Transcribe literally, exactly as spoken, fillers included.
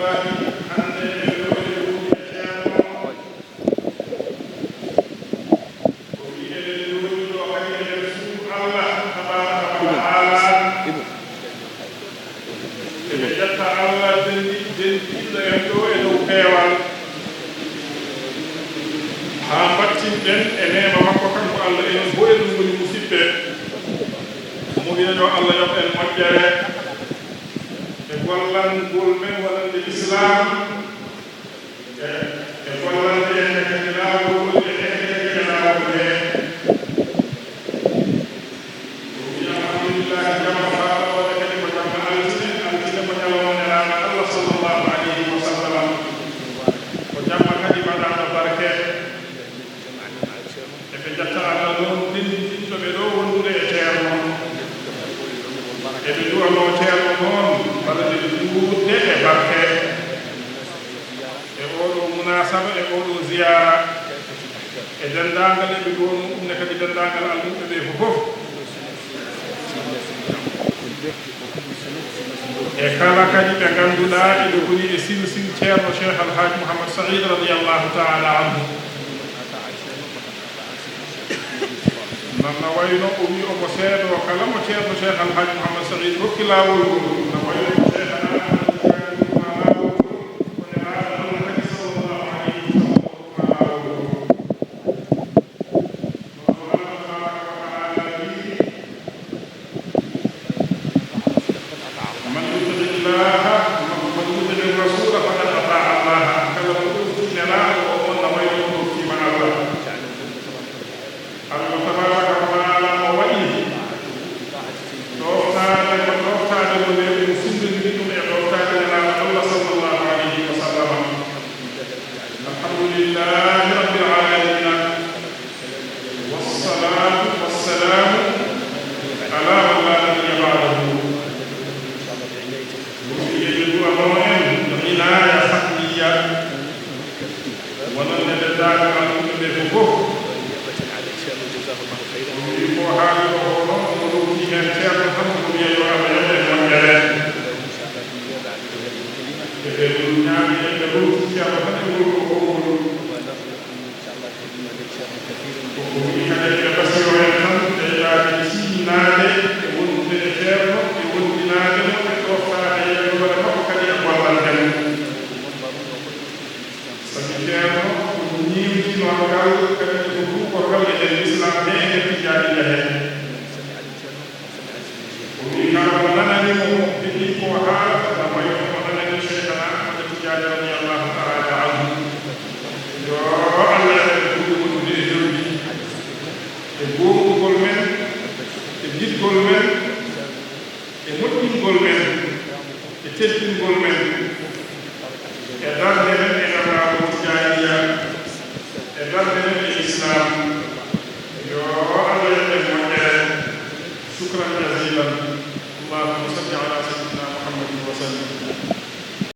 Hannde eɗen ɗo e wonde e Ceerno. O wi'i eɗen ɗo kadi e nder suudu Allah tabaaraka wa ta'aala. Eɓe ƴetta Allah denɗi-, denɗinɗo en ɗo e dow peewal. Haa mbattinɗen e neema makko kanko Allah, enen fof eɗen ngoni musidɓe. Mo wi'a yo Allah yoɓ en moƴƴere e gollangol men wonande Lislaam. E, e gollande en e kadi laawol ngol e ekketeeɗe laawol he. O wi'i, alhamdulillahi, jamma faaɗo wonde kadi ko jamma altine, altine ko ñalawma Nelaaɗo Allah sallallahu alayhi wa sallam. Ko jamma kadi baɗaaɗo barke. Eɓe ƴetta Allah noon denɗinɗo ɓe ɗo wondude e Ceerno. Eɓe du'anoo Ceerno noon balɗe juutɗe e barke. E oo ɗoo munaasaba, e oo ɗoo ziyaara, e denndaangal, eɓe du'anoo ɗum ne kadi denndaangal almuɓɓe ɓe fof. E kala kadi ɓe ngannduɗaa eɓe ngoni e silsil Ceerno Cheikh Al Hadj Mouhammad Saïd radiyallahu ta'ala anhu. Na, na wayno o wi omo seedoo kala mo Ceerno Cheikh Al Hadj Mouhammad Saïd rokki laawol ngol, na wayno ko Cheikh Al Hadj Mouhammad Saïd rokki laawol ngol, ko Nelaaɗo Allah kadi sallallahu alayhi wa sallam rokki laawol ngol. No Allah tabaaraka wa ta'aala wi'i, من يطع الله، من يطع الرسول فقد أطاع الله. Kala mo ɗoftii Nelaaɗo o, on na wayno o ɗoftiima Allah. Allah tabaaraka wa ta'aala o waɗi ɗoftaade ko, ɗoftaade mo nde ɗum sinndondiri ɗum e ɗoftaade Nelaaɗo Allah sallallahu alayhi wa sallam. Alhamdulillahi rabbil aalamiina. Wassalatu wassalamu ala man la nabiyya ba'dahu. Ɗum yeeɓe du'anoo en inaya fahmiya. Wonande denndaangal almuɓɓe ɓe fof. O wi'i ko haali ɗo ko noon, omo lowti heen Ceerno tan, omo wiya yo Allah yoɓ en moƴƴere. Eɓe ɗum ñaami, eɓe lowti Ceerno tan e ngol ɗo konngol. Ko o wi'i kadi eɓe mbasiyoo en tan, ɓeydaade tiiɗnaade e wondude e Ceerno, e wondinaade mo, e ɗoftaade e hoore makko kadi e gollande mo. Sabi Ceerno ko ñiiwtinoogal, kadi ko duukorgal e nder Lislaam he, e nder Tijaaniya he. O wi'i kala mo nanani mo, heɗii ko haalata, na wayno o nanani Cheikhana Ahmad Tijaani radiyallahu ta'ala anhu. Yo Allah yoɓ en ɓurɓe wondude e jawdi, e goongɗugol men, e giɗgol men, e moƴƴingol men, e teddingol men, e darnde